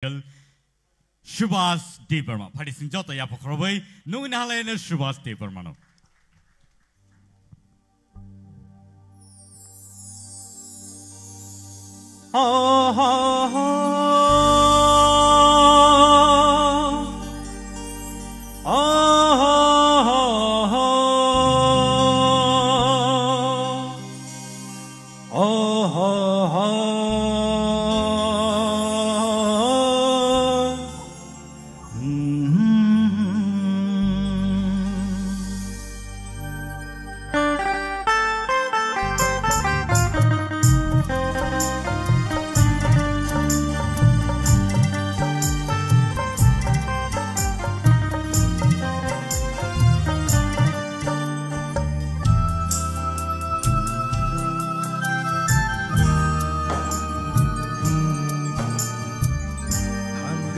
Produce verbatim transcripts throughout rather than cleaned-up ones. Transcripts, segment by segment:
Subhas Debbarma. Phaidi sing joto yapha khorobwi nungni halaino Subhas Debbarmano.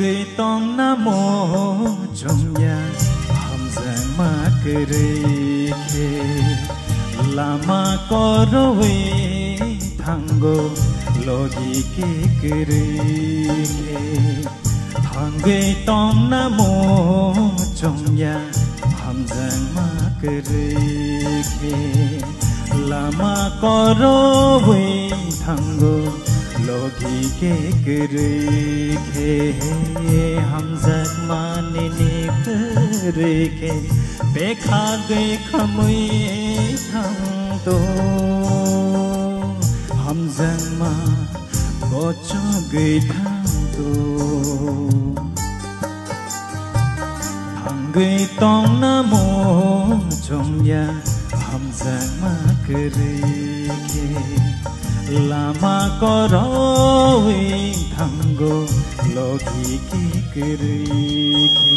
Thangwi tongna mo chongya, hamjakma kwrwi khe, lama korowi thango, logi khe kwrwi khe. Thangwi tongna mo chongya, hamjakma kwrwi khe, lama korowi thango, logi khe kwrwi khe, hamjakma nini kwrwi khe, bekha gwi khamwi thangto, hamjakma kochogwi thangto. Thangwi tongna mo chongya, hamjakma kwrwi khe, lama korowi thango, logi khe kwrwi khe.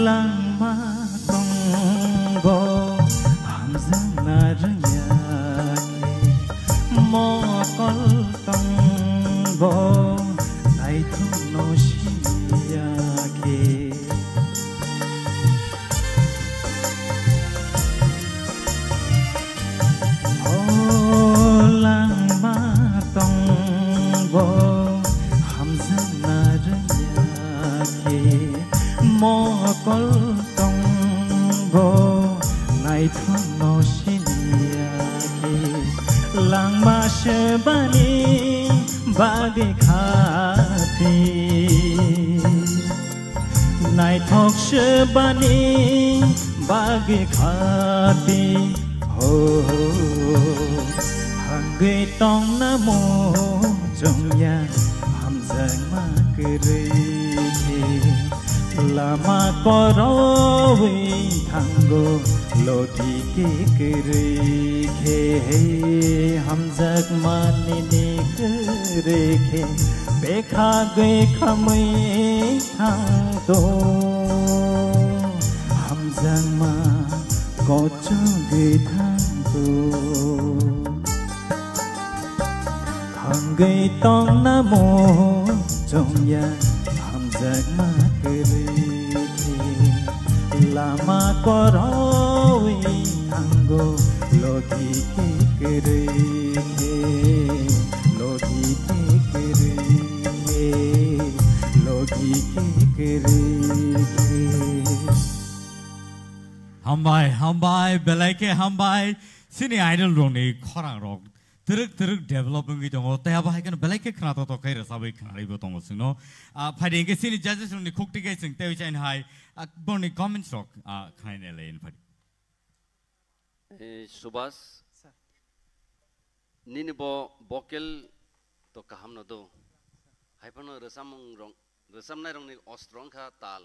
Langma tongbo hamjakna rwngya khe, mokol tongbo naithokno siniya khe. O langma tongbo hamjakna rwngya khe, mokol tongbo naithokno siniya khe, langma sebani bagwi khati. Naithok sebani bagwi khati ho, hangwi tongna mo chongya, hamjakma kwrwi khe, lama korowi thango, logi khe kwrwi khe, hamjakma nini kwrwi khe, bekha gwi khamwi thangto, hamjakma kochogwi thangto. Hangwi tongna mo chongya, hamjakma kwrwi khe, lama korowi thango, logi khe kwrwi khe, logi khe kwrwi khe, logi khe kwrwi khe. Hambai, hambai, belai khe hambai. Chini idol rokni khorang rok twrwk twrwk develop wngwi tongo. Tei abo hai kheno belai khe khna tok tok khe rwchabwi khnarwibo tongo chwngno. Ah, phaidi hwnkhe chini judges rokni khukti khe chwng tei chaini hai, ah, borokni comments rok, ah, khnai nai lai phadi. Eh, Subhas, sir, nini bo vocal to kaham no do. Hai phano rwchapmung rok, rwchapnai rokni ostro wngkha tal.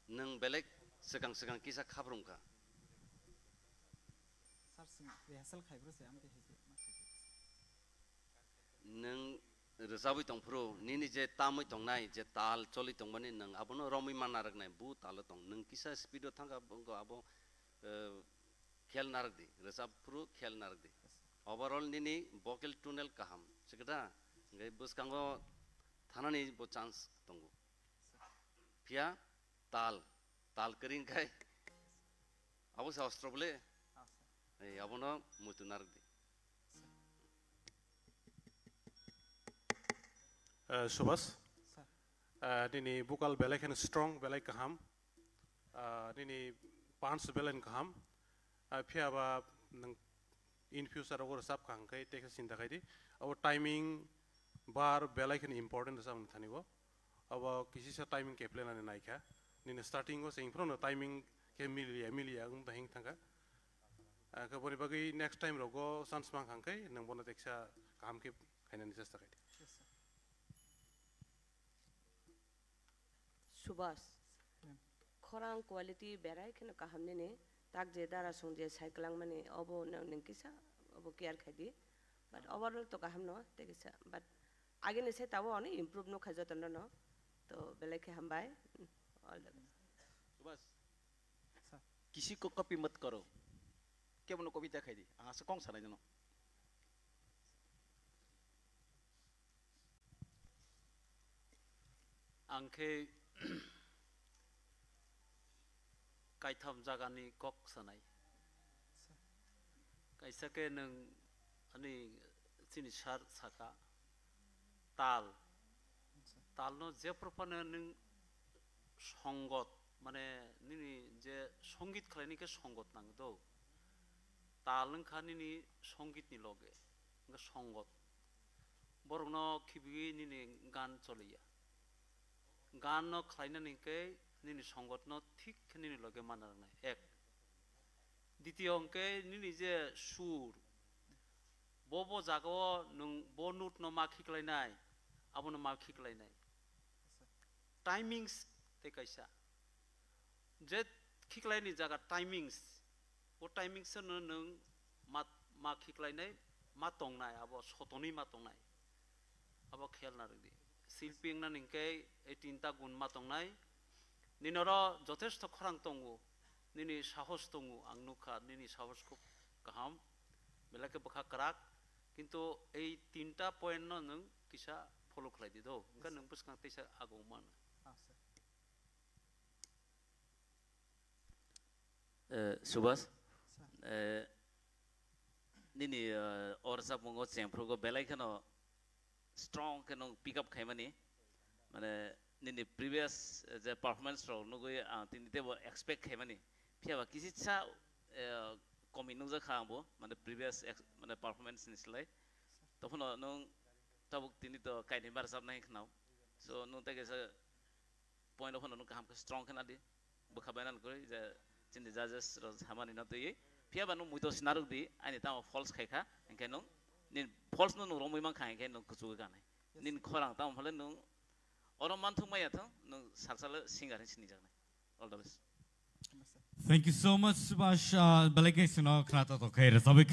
Nwng belek swkang swkang kisa khaprum kha. Sir, chwng rehearsal khai bro se, ang tei hai se ma khai. Nwng Rwchabwi tongphuru, nini je tamwi tongnai, je tal choli tongmani, nwng abono romwi ma narwknai, bu talo tong. Nwng kisa speed o thangkha, bo abo, eh, khel narwkdi, rwchapphuru khel narwkdi. Overall nini vocal tonal kaham, sikda, hwnkhe bwskango thanani bo chance tongo. Phiya tal, tal kwrwi hwnkhe abo se ostro bole, ei, abono muitu narwkdi. Eh, Subhas. Sir. Eh, nini vocal belai kheno strong, belai kaham. Ah, nini punch belai kaham. Ah, phiya ba nwng in future o rwchap kha hwnkhe tekhe chinta khai di. Abo timing, bar belai kheno important rwchapni thani bo. Abo kisisa timing keplenani naikha. Nini starting o se phano timing khe miliya, miliya wng ta hing thangkha. Ah, khe boni bagwi next time rogo chance mang kha hwnkhe nwng bono teksa kaham khe khainani chesta khai di. Yes, sir. Subhas. Hmm. Khorang quality berai kheno kaham nini, tak je dara song je sai kwlangmani, obo no nwng kisa, obo care khai di. But overall to kaham no, tei kisa. But agini se tabo ani improve no khai joto no no. To belai khe hambai. All the best. Subhas. Sir. किसी को कॉपी मत करो। Kebono kobita khai di. Ang asa kong sanai jano. Ang khe kaitham jagani kok sanai. Kaisa khe nwng ani chini sir saka tal. Talno jephru phano nwng songot, mane nini je songit khlaini khe songot nang do. Tal wngkha nini songitni loge, wngkha songot. Borokno khibiwi nini gan choliya. Gan no khlainani hwnkhe nini songotno thik khe nini loge mana rwnai. Ek. Ditiyo hwnkhe nini je sur, bo bo jagao nwng bo note no ma khiklainai, abono ma khiklainai. Timings tei kaisa. Je khiklaini jaga timings, o timings no nwng ma, ma khiklainai, ma tongnai, abo sotonwi ma tongnai. Abo khel narwkdi. Silpi wngna ningkhe ei tinta gun ma tongnai. Ninoro jothesto khorang tongo, nini sahos tongo, ang nukha nini sahos khub kaham, belai khe bwkha kwrak, kintu ei tinta point no nwng kisa follow khlai di do, hwnkhe nwng bwskang teisa agong mano. Eh, Subhas, eh, nini, eh, o rwchapmungo chengphrugo belai kheno strong khe nwng pick up khaimani, mane nini previous, eh, je performance rok nugwi ang tini teibo expect khaimani, phiya ba kisisa, eh, komi nukjak kha angbo, mane previous ex-, mane performance ni slai. Tongphano nwng tabuk tini to kainwi ma rwchapnai khnao, so nwng tei kaisa point o phano nwng kaham khe strong khe nadi. Bwkha bai nang kwrwi je chini judges rok hamani no twiwi. Phiya ba nwng muito sinarwk di, ani tamo false khai kha, hinkhe nwng nini false no nwng romwi man kha, hinkhe nwng kuchugwi kanai. Nini khorang tamo phale nwng oro manthok maya thung, nwng salsa le singer hin sinijaknai. All the best. Thank you so much, Subhash. Uh, belai khe sino khna to to khe rwchapwi